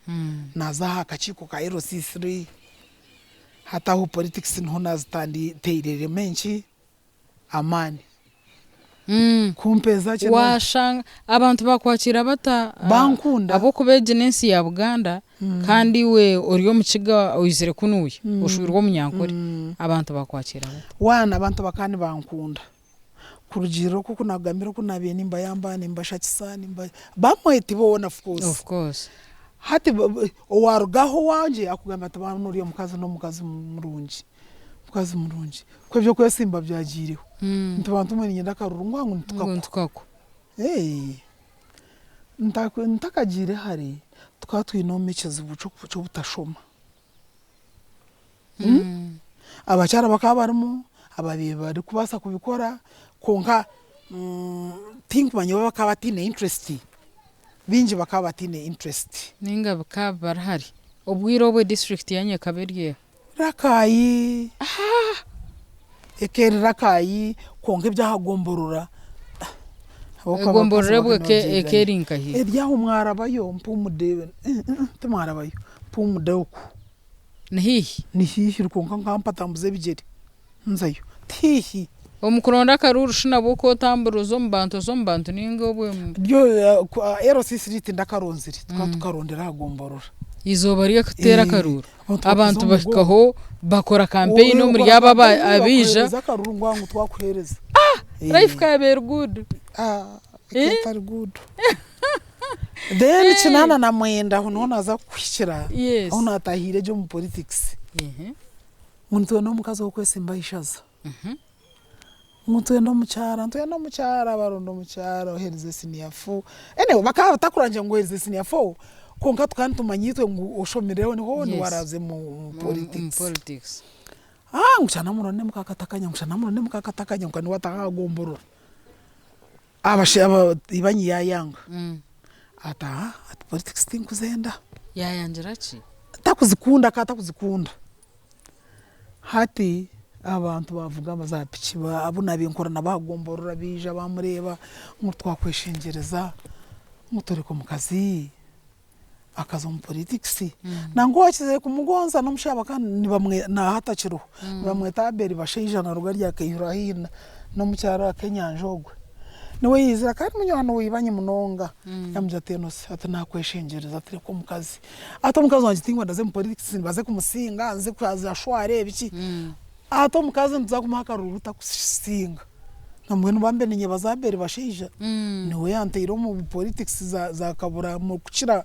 Naaza aha kakiiko ka LC3. Hati aho politics niho naazitanditeireremu enki? Amaani. Kumpeeza ki? Waashanga abantu bakwakiira bata? Bankunda. Ahabw'okuba egi n'ensi ya Buganda kandi iwe ori omukiga oizire kunuuya, oshwirwe Omunyankore. Abantu bakwakiira bata? Waana abantu bakaba nibankunda. Kurugiirira oku oku naakugambira oku naabaire nimbayamba, nimbashakisa, nimba bamwe ti boona of course. Of course. Hati owaaruga aho owangye akugambira ati waaba ori omukazi n'omukazi murungi, mukazi murungi. Ku eby'okwesimba byagiireho, nti bantu mwe niinyenda akaruru ngu ngu Ngu nitukakuha. Ntakagiire hare, tukaba twine omu ekizibu ky'obutashoma. Abakyara bakaba barimu ababaire barikubaasa kubikora kwonka tinkumanya oba bakaba bataine interest, baingi bakaba bataine interest. Ninga bikaba bari hare. Obwire obwo disiturikiti yanyu ekaba eri eha? Rakai. Eka eri Rakai kwonka eby'aha gomborora ahabw'okuba Egomborora abakazi ebwe bakaba eka nibabyegana. eri nkahi? Eri aho mwarabayo Mpumude, timwarabayo, Mpumude okwo. Ni haihi? Ni haihi kwonka nkaba mpatambuza ebigyere nzayo. Ti haihi. Omu kuronda akaruuru shi nabwo ku otambura oza omu bantu oza omu bantu ninga obwe. Ryo LC3 tindakaronzire, tukaba tukarondera aha gomborora. Eizooba ry'okuteera akaruuru abantu bahikaho bakora kampeyini omuri abo abaija. Bakuheereza akaruru ngu ngu twakuheereza. Life ka yaaba eri good. Ekaba etari good. Then 89 aho niho naaza kuhikira, ahu naatahiire gye omu politics. Ngu nitwenda omukazi ow'okwesimba aha ishaza. Ngu nitwenda omukyara, nitwenda omukyara, baronda omukyara oheerize siniya fo. Anyway bakaba batakurangira ngu oheerize siniya fo, kwonka tukaba nitumanya itwe ngu oshomireho niho niwe araaze omu politics. Ngu shana muronde mukakatakanya, ngu shana muronde mukakatakanya, ngu niwe ataaha aha gomborora. Ibanyi yaayanga, ati aa ati politics tinkuzenda. Yaayangira ki? Takuzikunda akaba atakuzikunda. Hati abantu baavuga za piki abu naabiire nkora nabo aha gomborora baija baamureeba ngu twakweshengyereza ngu tureke omukazi akaza omu politics. Nangwa owaakizire kumugonza n'omushaija bakaba nibamwe nahati akiriho nibamweta Abel Bashaija naaruga Ryakaihura haihi n'omukyara Kenyanja ogwe. Niwe yaizire akaba ari munywani wa ibanyi munonga yaamugira ati Enosi ati naakweshengyereza ati reka omukazi ati omukazi wangye tinkwenda aze omu politics mbaze kumusinga nze ashware biki ati omukazi nituza kumuha akaruru takusinga nambwenu bambe ninyebaza Abel Bashaija niwe yanteire omu politics za Kabura kukira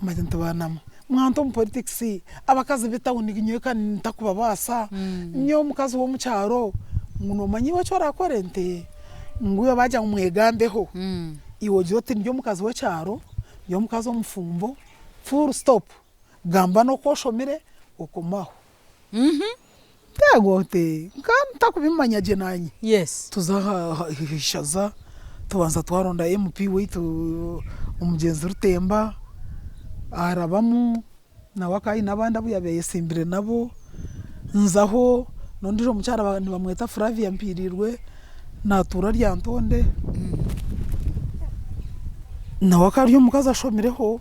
Manya nti baana mwe, mwanta omu politics, abakazi b'etawuni nyowe ka ntakubabaasa, nyowe omukazi w'omu kyaro ngu noomanya iwe eki oraakore? Nti ngu iwe baagira ngu mwegambeho, iwe ogire oti ndi omukazi w'ekyaro, ndi omukazi omufumbo, full stop, gamba n'oku oshomire okome aho. Nteego nti nka ntakubimanya gye naanye. Tuza aha ishaza tubanza twaronda MP waitu omugyenzi Rutemba arabamu nawe akaba aine abandi abu yaabaire ayetsimbire nabo. Nzaho n'ondiijo mukyara nibamweta Flavia Mpiiriirwe naatuura Lyantonde nawe akaba ari omukazi ashomireho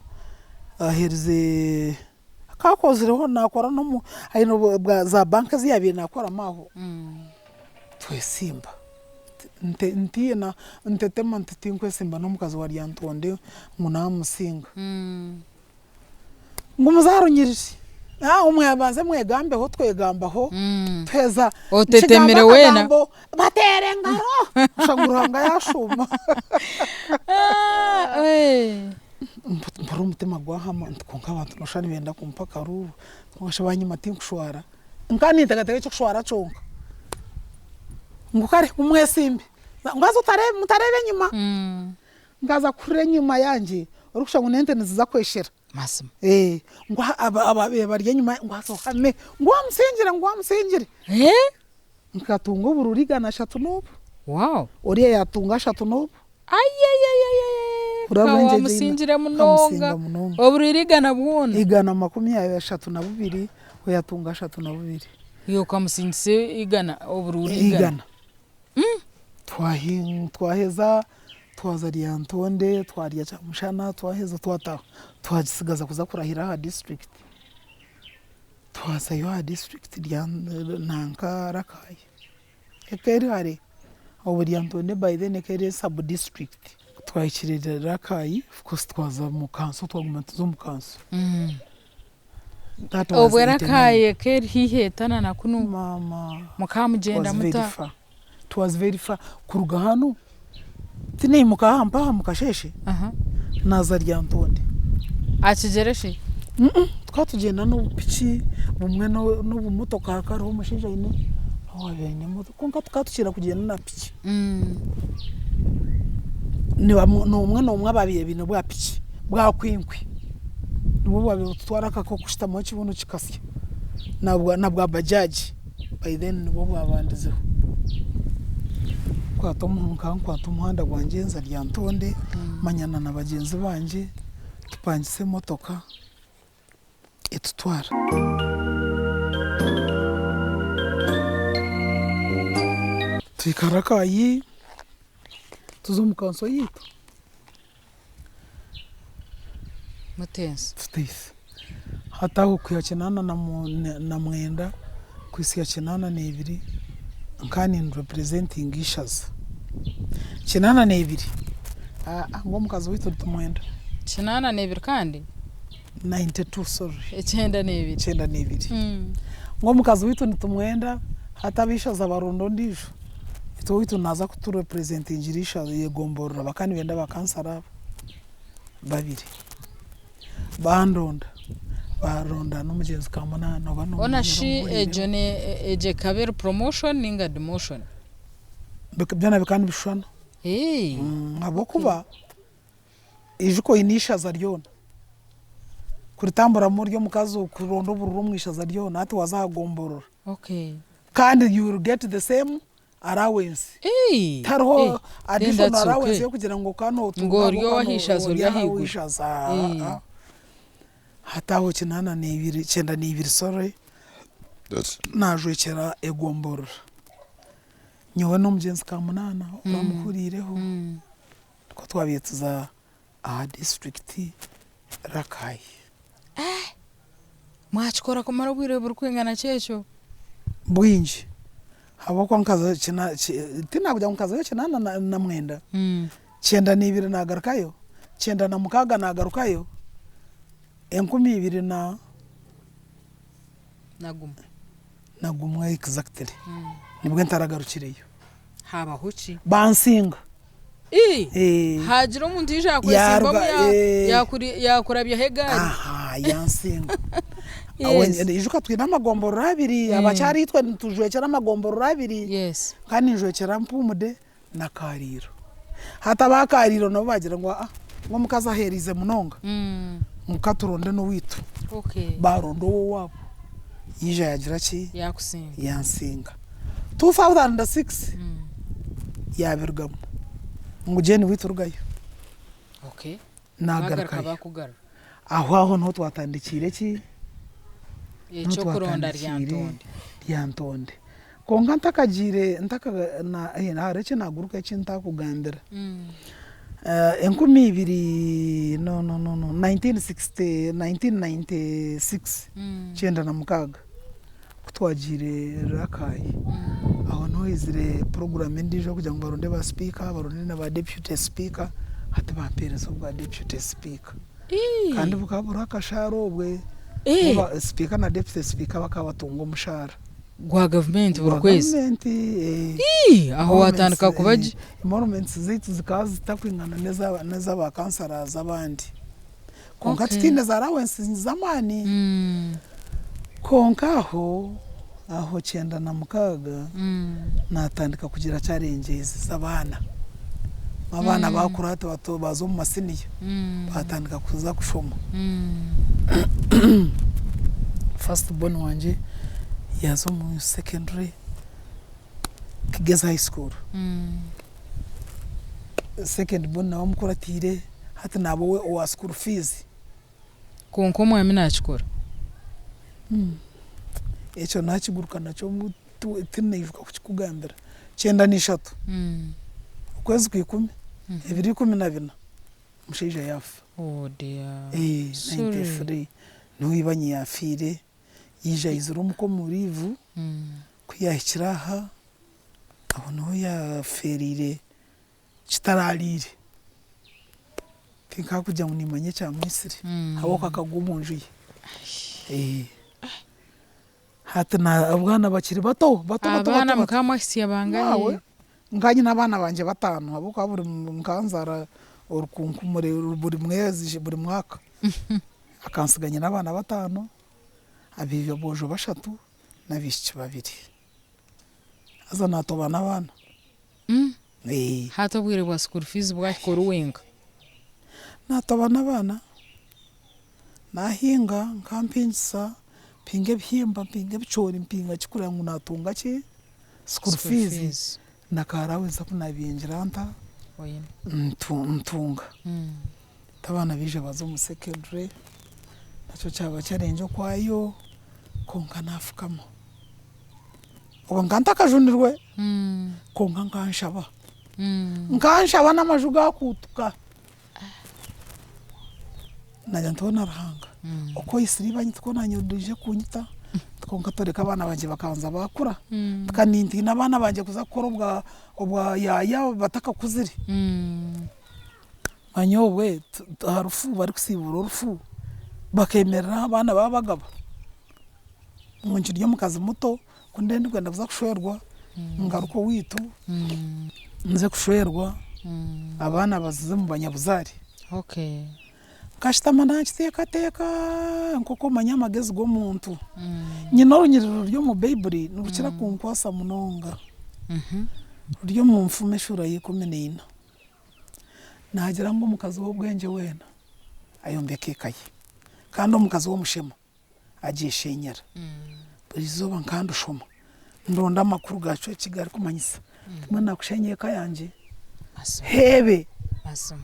aherize. Akaakozireho naakora n'omu aine bwa za banka ezi yaabaire naakoramu aho. Twesimba. Ntiina, ntetema nti tinkwesimba n'omukazi wa Lyantonde ngu naamusinga. Ngu muze aha runyiriri. Mbanze mwegambeho twegambaho tuheza Otetemire nkigamba weena. akagambo bateera engaro oshusha ngu Ruhanga yaashuuma. Mpurira omutima gwahama nti kwonka abantu noshusha nibenda kumpa akaruuru, kwonka shi banyima tinkushwara, nka ninteekateeka eky'okushwara kyonka, ngu kare ngu mwesimbe, ngu haza mutareeba enyima, nkaza kuhurira enyima yangye orikushusha ngu n'ente niziza kweshera, ngu ababaire bari enyima ngu haza ohame, ngu wamusingire, ngu wamusingire. Nkatunga obururu 130. Wow! Oriya yaatunga 31. Ayayayayaya! Hurira Ka bwengye gye wamusingire nkamusinga munonga! munonga. Obururu 100 bwona? 132, we yaatunga 32. Iwe okamusingisa igana, obururu 100? 100. Twaheza twaza Lyantonde twarya kyamushana twaheza twataha twagisigaza kuza kurahira aha district. Twazayo aha district nanka Rakai eka eri hare obu Lyantonde by then eka eri sub district. Twahikire Rakai of course twaza omu kanso twaguma nituza omu kanso. That was Obwe 89. Rakai eka eri haihi etana na kunu Maama. mukamugyenda It was very muta? far. It was very far. Kuruga hanu tinaimuka aha mpaha mukasheeshe naaza Lyantonde. Akigyere shi? Tukaba tugyenda n'obupiki bumwe n'obumotoka hakaba hariho omushaija aine owaabaire aine emotoka kwonka tukaba tukira kugyenda na piki. N'omwe n'omwe abaabaire baine bwa piki bwa kwinkwi nibwo bwabaire bututwara aka ak'okushutamaho ekibunu kikasya na bwa bajaji by then nibwo bwabandizeho. Nkwata nkwata omuhanda gwangye nza Lyantonde manyana na bagyenzi bangye tupangisa emotoka etutwara. Tuhika Rakai tuza omu kanso yaitu. Muteesa. Tuteisa. Hati aho kwiha 89 kuhitsya 82 nkaba ni representinga ishaza. 82 ngu omukazi waitu nitumwenda. 82 kandi? 92 sorry. 92. 92. Ngu omukazi waitu nitumwenda hati ab'eishaza baronda ondiijo. Itwe owaitu naaza kuturepresentingira ishaza yegomborora bakaba nibenda ba kansara abo babiri. Bandonda, baronda n'omugyenzi Kamunana oba Hoona shi nomuhuriireho. Egyo ne egyo ekaba eri promotion ninga demotion? Byona bikaba nibishushana. Eeh. Ahabw'okuba ijuka oine eishaza ryona, kuritamburamu ori omukazi kuronda obururu omu ishaza ryona hati waaza aha gomborora. Kandi you will get the same allowance. Eeh. Tihariho Then additional that's allowance okay. y'okugira ngu okaba nootunga Ngu ori ahabw'okuba ow'aha ishaza ori ori aha ahaiguru. ishaza. Hati aho 82, 92 sorry, naajwekyera egomborora. Nyowe n'omugyenzi Kamunana oramuhuriireho, nikwo twabaire tuza aha disiturikiti Rakai. Mwakikora kumara obwire burikwingana ki ekyo? Bwingi ahabw'okuba nkazayo tinakugira ngu nkazayo 89, 92 naagarukayo, 96 naagarukayo, 2000 na. Na gumwe. Na gumwe exactly nibwo ntaragarukireyo. Haabaho ki? Bansinga. Ii! Eh. Haagira omuntu yaija yakwesimbamu Yaruga, eh. yaakurabyaho egaari. Aha, yansinga. Yes. Ijuka twine amagomborora abiri, abakyara itwe nitujwekyera amagomborora abiri. Yes. Kandi ninjwekyera Mpumude na Kaariiro. Hati aba Kaariiro nabo baagira ngu aa, ngu omukazi aheeriize munonga, ngu ka turonde n'owaitu. Okay. Baaronda ow'owaabo, yaija yaagira ki? Yaakusinga. Yansinga. 2006 yaabirugamu, ngu Jane waitu rugayo. Okay. Baagaruka Naagarukayo. baakugarura. Aho aho niho twatandikiire ki? Niho Eky'okuronda twatandikiire Lyantonde. Lyantonde. Kwonka ntakagiire ntaka na hariho eki naaguruka eki ntakugambira. 2000 no no no no 1960 1996 96 ku twagiire Rakai, aho niho haizire puroguraamu endiijo y'okugira ngu baronde ba sipiika, baronde na ba deputy speaker, hati bampeereza obwa deputy speaker. Kandi bukaba buriho akashaara obwe, bo sipiika na deputy speaker bakaba batunga omushaara. Gwa gavumenti buri Gwa kwezi? gavumenti. Ii! Aho waatandika kuba gye. Emoluments zaitu zikaba zitakwingana n'eza ba councillors abandi. Kwonka tutaine za allowance z'amaani. Kwonka aho 96 naatandika kugira challenges z'abaana. Abaana baakura hati baaza omu masiniya, baatandika kuza kushoma. First born wangye yaaza omu secondary. Kigezi High School. Second born nawe amukuratiire hati naaba owe owa school fees. Kwonka omwami nakikora? Ekyo nakiguruka nakyo tinaijuka kukikugambira. 93 okwezi kwa ikumi, ebiro 14 omushaija yaafa. Oh dear. Sorry. 93 niho ibanyi yaafiire. Yaija aizire omuka omu liivu, ku yaahikire aha, aho niho yaafeereire kitaraariire. Tinkakugira ngu niimanya ekyamwitsire ahabw'okuba akagwa omu nju ye. Hati abaana bakiri bato bato bato. Abaana mukaba mwahitsya bangahi? Nka nyine abaana bangye bataano ahabw'okuba buri nkanzaara orukunkumure buri mwezi buri mwaka. Akantsiga nyine abaana bataano, aboojo bashatu n'abaishiki babiri. Haza naatoba n'abaana. Hati obwire bwa school fees bwahika ori wenka? Naatoba n'abaana, naahinga nkampingisa, mpinga ebihimba, mpinga ebicoori, mpinga ki kureba ngu naatunga ki? School fees na ka allowance aku naabiire ngira nta? Ntunga. Hati abaana baija baza omu secondary, nakyo kyaba challenge okwayo kwonka naafukama. Obwo nka ntakajunirwe kwonka nkanshaba, nkanshaba n'amaju gaakuutuka. Naagira nti hoona Ruhanga oku oitsire ibanyi tikwo naanye oraije kunyita, kwonka toreka abaana bangye bakabanza baakura. Ka nintiina abaana bangye kuza kukora obwa yaaya batakakuzire. Manya obwe aha rufu barikusiibura orufu bakemerera aho abaana baaba bagaba ngu nkiri omukazi muto ku ndiba ndikwenda kuza kushwerwa ngaruke owaitu nze kushwerwa abaana baze omu banyabuzaare. Nkashutama naakiteekateeka nk'oku omanya amagezi g'omuntu. Nyine orunyiriri ruri omu Baiburi nirukira kunkwasa munonga. Ruri omu Nfumu eshuura ya 14. Naagira ngu omukazi w'obwengye weena ayombeka eka ye, kandi omukazi w'omushema agyesheenyera. Buri izooba nkandushoma ndonda amakuru gaakyo eki garikumanyisa. Mbwenu naakusheenya eka yangye heebe,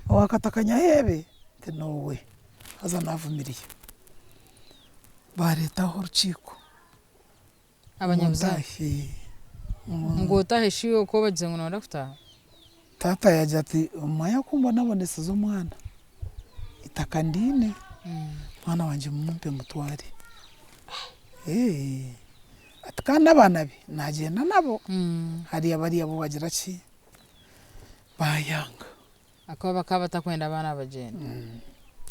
owaakatakanya heebe ti noowe haza naavumiriye. Baareetaho orukiiko. Abanyabuzaare. Ngu otahe shi okwo obagize ngu nooyenda kutaaha? Taata yaagira ati, omu mwanya gw'okumbonabonesiza omwana, eitaka ndiine, omwana wangye mumpe mutware. Ati kandi abaana be naagyenda nabo, hariya bariya bo bagira ki, baayanga. Ahakuba bakaba batakwenda abaana bagyende.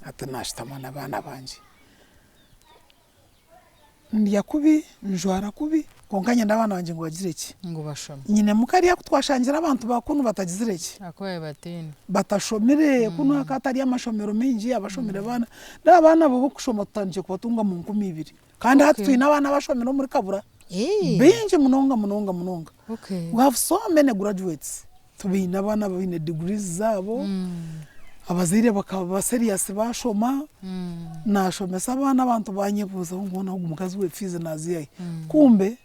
Ati naashutama n'abaana bangye. Ndya kubi, njwara kubi, kwonka nyenda abaana bangye ngu bagire ki? Ngu bashome. Nyinemu kariya aku twashangire abantu ba kunu batagizire ki? Ahakuba babaire bataine. Batashomire, kunu hakaba hatariyo amashomero maingi, abashomire abaana, reero abaana abo b'okushoma tutandikire kubatunga omu 2000. Kandi hati twine abaana abashomire omuri Kabura baingi munonga munonga munonga. We have so many graduates. Tubaine abaana abaine degrees zaabo, abazaire bakaba serious baashoma, naashomesa abaana abantu banyebuuzaho ngu hoona ogu mukazi we fees naaziiha hi? Kumbe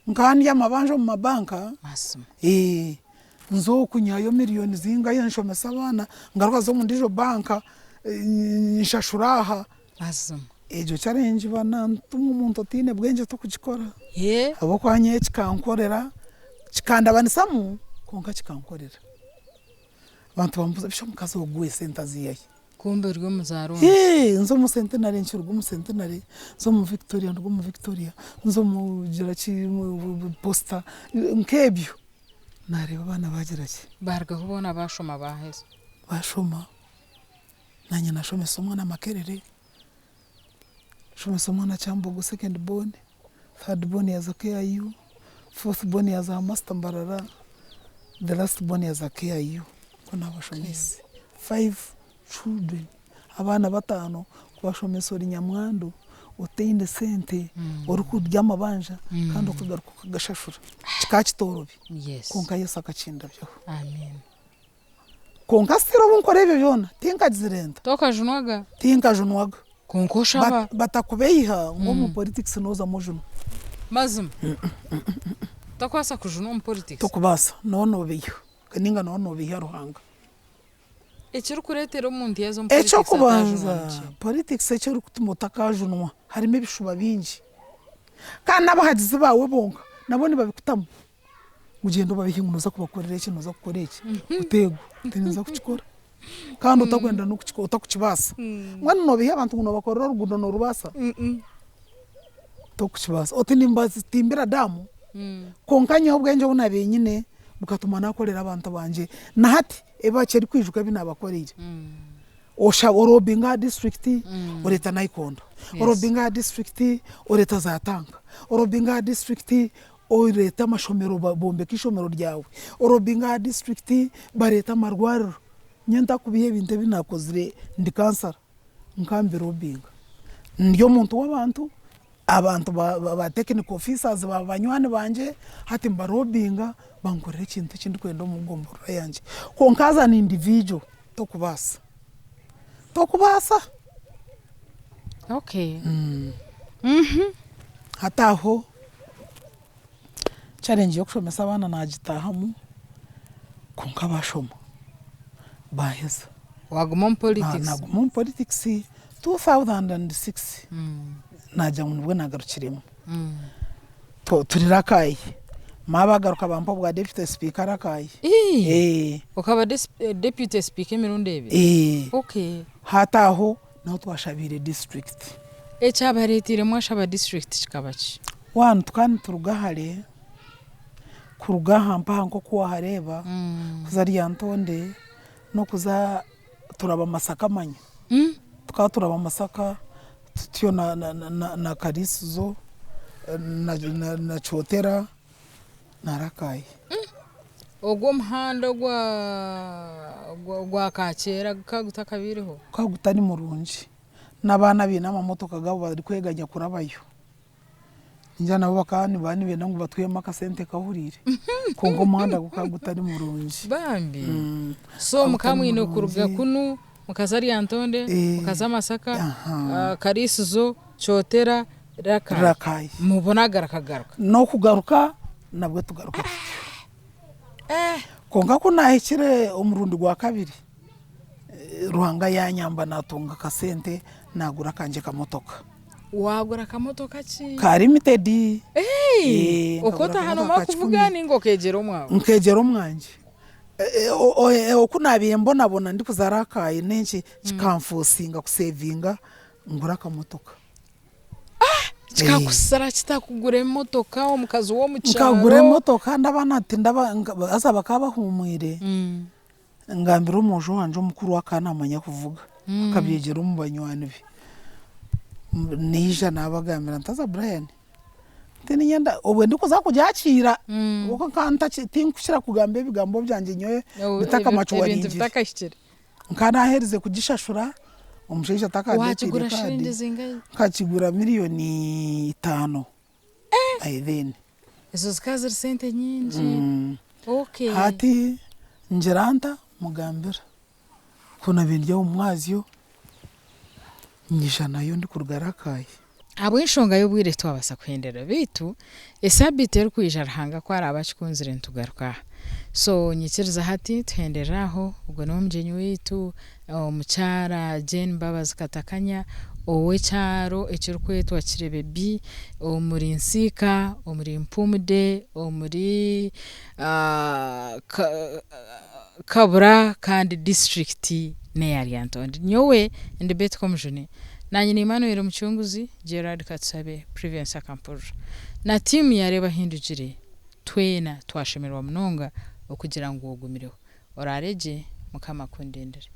nkaba ndi amabanja omu mabanka, nza oku nyihayo million zingahi nshomesa abaana, ngaruka nza omu ndiijo banka nshashura aha. Egyo challenge banantu mwe omuntu otaine bwengye tokugikora ahabw'okuba nyowe kikankorera, kikandabanisamu kwonka kikankorera. Abantu bambuuza bishi omukazi ogu esente aziiha hi? Kumbe ori omuzaara omu. Nza omu Centenary nkiruga omu Centenary, nza omu Victoria nduga omu Victoria, nza omu gira ki Posta nk'ebyo. Naareeba abaana baagira ki? Baarugaho boona baashoma baaheza. Baashoma. Naanye nashomesa omwana Makerere, nashomesa omwana Kyambogo second born, third born yaaza KIU, fourth born yaaza aha Master Mbarara, the last born yaaza KIU nikwo naabashomeise. Five children, abaana bataano kubashomesa ori nyamwandu, otaine sente, orikurya amabanja kandi okagaruka okagashashura, kikaba kitoorobi kwonka Yesu akakindabyaho. Kwonka still obu nkora ebyo byona tinkagizire nta? Tokajunwaga? Tinkajunwaga. Kwonka oshaba? Batakubeiha ngu omu politics nozamu ojunwa. Mazima? Tokubaasa kujunwa omu politics? Tokubaasa, nooba noobeiha ninga nooba noobeiha Ruhanga. Ekirikureetera omuntu yaaza omu politics Eky'okubanza, ataajunwa niki? politics ekirikutuma otakaajunwa harimu ebishuba bingi. Kandi n'abahagizi baawe bonka nabo nibabikutamu ngu gyenda obabeihe ngu nooza kubakorera eki, nooza kukora eki. Oteegwa, tinza kukikora. Kandi otakwenda n'okukikora, otakukibaasa. Mbwenu noobeiha abantu ngu noobakorera oruguudo noorubaasa? Tokukibaasa. Oti nimbatimbira daamu, kwonka nyowe obwengye obu naabaire nyine bukatuma naakorera abantu bangye. Na hati ebi bakyarikwijuka ebi naabakoreire. Oshaba orobinga aha disiturikiti oreeta nayikondo, orobinga aha disiturikiti oreeta za tanka, orobinga aha disiturikiti oreeta amashomero bombeka eishomero ryawe, orobinga aha disiturikiti bareeta amarwariro. Nyowe ntakubiiha ebintu ebi naakozire ndi kansara nka mbirobinga. Ndi omuntu w'abantu, abantu ba technical officers baaba banywani bangye, hati mbarobinga bankorera ekintu eki ndikwenda omu gomborora yangye. Kwonka as an individual tokubaasa, tokubaasa. Okay. Hati aho challenge y'okushomesa abaana naagitaahamu kwonka baashoma baaheza. Waaguma omu politics? Naaguma omu politics 2006 naagira ngu nibwo naagarukiremu. Turi Rakai, maaba baagaruka bampa obwa deputy speaker Rakai. Ii! Okaba deputy speaker emirundi ebiri? Okay. Hati aho niho twashabiire district. Ekyabareeteire mwashaba district kikaba ki? One tukaba nituruga hare, kuruga aha mpaha nk'oku waahareeba, kuza Lyantonde n'okuza turaba Masaka manya. Tukaba turaba Masaka tutyo na Kariisizo na Kyotera na Rakai. Ogwo omuhanda ogwa Kakyeera gukaba gutakabaireho? Gukaba gutari murungi. N'abaana abaine amamotoka gaabo barikweganya kurabayo. Ningira nabo bakaba nibaba nibenda ngu batwihemu akasente kahuriire. Kwonka omuhanda gukaba gutari murungi. Bambi. So mukaba mwine kuruga kunu mukaza Lyantonde, mukaza Masaka, Kariisizo, Kyotera, Rakai. Rakai. Mubone agarakagaruka. N'okugaruka nabwo tugaruka tutyo. Kwonka ku naahikire omurundi gwa kabiri, Ruhanga yaanyamba naatunga akasente naagura akangye kamotoka. Waagura kamotoka ki? Ka limited. Okota hanu omara kuvuga ninga okeegyera omwawe? Nkeegyera omwangye. Oku naabaire mbonabona ndikuza Rakai n'enki, kikanfosinga kusevinga ngure akamotoka. Kikakusara kita kugura emotoka omukazi w'omu kyaro? Nkagura emotoka kandi abaana tindaba haza bakaba bahuumwire. Ngambira omwojo wangye omukuru akaba naamanya kuvuga, akabyegyera omu banywani be. Naija naabagambira nti haza Brian, tiniinyenda obwe ndikuza kugyakiira ahabw'okuba nkaba ntaki tinkukira kugamba ebigambo byangye nyowe bitakamatwaringire. Nkaba naaherize kugishashura, omushaija takandeeteire kaadi, nkakigura miriyoni itaano by then. Ezo zikaba ziri sente nyingi. Okay. Hati ngira nta mugambira ku naabaire ndi omu mwazyo nyija nayo ndikuruga Rakai. Ahabw'enshonga y'obwire titwabaasa kuhendera beitu esaabiiti erikwija Ruhanga ku araabe akikunzire nitugaruka aha. So nyikiriza hati tuhenderere aho, ogwo niwe mugyenyi waitu omukyara Jane Mbabazi Katakanya ow'ekyaro ekirikwetwa Kirebe B omuri Nsiika, omuri Mpumude, omuri Kabura kandi disiturikiti n'eya Lyantonde. Nyowe ndi Betty Komujuni, naanye ni Emmanuel Mucunguzi, Gerald Katusabe, Privence Akampurira na tiimu ya Reeba Ahindugire twena twashemererwa munonga okugira ngu ogumireho. Oraare gye, Mukama akundindire.